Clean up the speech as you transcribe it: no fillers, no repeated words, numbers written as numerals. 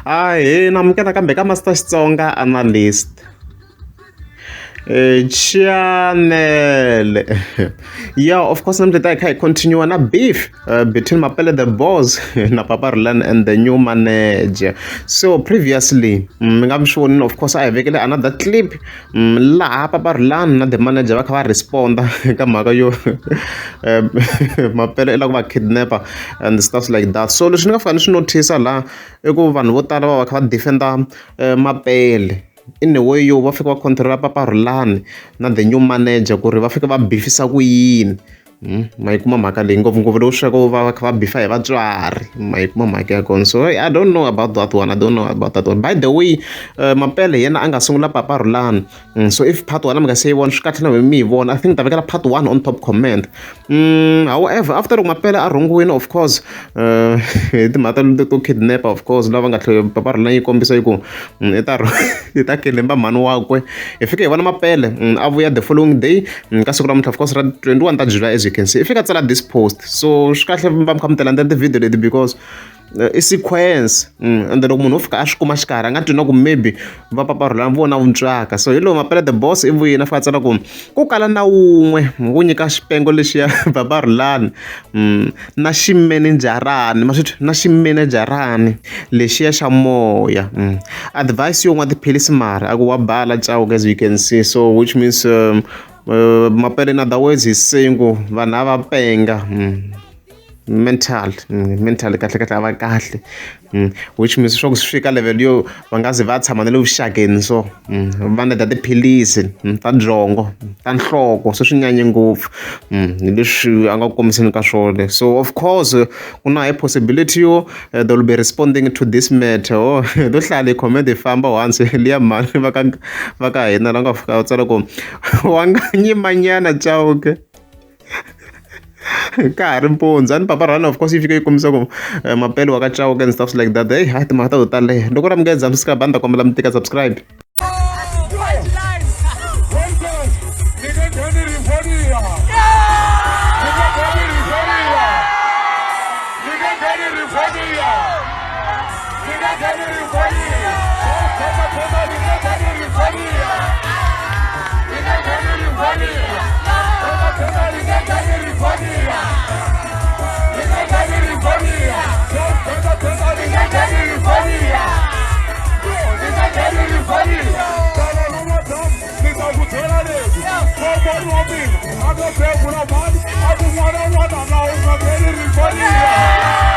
Ahee na amukela kambe ka Master Xitsonga Analyst channel. Yeah, of course namuntlha ta hi kha hi continue na beef between Mapele the Boss na Papa Rulani and the new manager. So previously mi nga mi swi vonile, of course a hi vekele another clip laha Papa Rulani na the manager va kha va responda ka mhaka yo Mapele i lava ku va kidnapper and stuff like that. So leswi ni nga fika ni swi notice laha i ku vanhu vo tala va va kha va defender Mapele in a way yo va fika va control Papa Rhulani na the new manager ku ri va fika va bifisa ku yini. Ma yi kuma mhaka leyi, ngopfungopfu loko swi va va kha va bifa hi vatswari, ma yi kuma mhaka ya kona. So I don't know about that one, I don't know about that one. By the way, Mapele hi yena a nga sungula Papa Rhulani. So if part 1 mi nga se yi vona, swi kahle na mi yi vona. I think ta vekela part 1 on top comment. However, after loko Mapele a rhungiwile, of course, hi timhaka to kidnap, of course, lava nga tlhela Papa Rhulani yi kombisa yi ku i ta i ta kelemba mhani wakwe, hi fike hi vona Mapele a vuya the following day ka siku namuntlha, of course, ra 21 ta July. As you can see, i fika tsala this post. So swi kahle va mi kha mi ti landzela ti-video leti because i sequence, ende loko munhu o fika a swi kuma xikarhi, a nga twi na ku maybe va Papa Rhulani vona vuntswaka. So hi lowu Mapele the Boss i vuyile a fika a tsala ku kala na wun'we wu nyika xipengo lexiya Papa Rhulani na ximenejarani, ma swi twa, na ximenejarani lexiya xa moya. Advice yo nwa tiphilisi mara a ku wa bala Chauke, as you can see. So which means Mapele, in other words, he's saying ku vanhu a va penga mental, mentally kahle kahle a va kahle, which means swa ku swi fika level yo va nga ze va tshama na le vuxakeni, so va neda tiphilisi ta byongo, ta nhloko, se swi nyanye ngopfu. Hi leswi a nga ku kombiseni ka swona. So of course ku na high possibility yo they will be responding to this matter. Oh, to hlaya leyi comment hi famba once liya mhani va ka hina la nga fika va tsala ku wa nga nyimanyana Chauke ka ha ri mpundzu a ni Papa Rhulani. Of course yi fike yi kombisa ku Mapele wa ka Chauke and stuff like that. Hey, hayi, timhaka ta to taleyo. Loko ra mi nga subscribe, a ni ta kombela mi tika subscribe. A nga bebula mhani a ku n'wana n'wana na u nga ngheni rifaniya.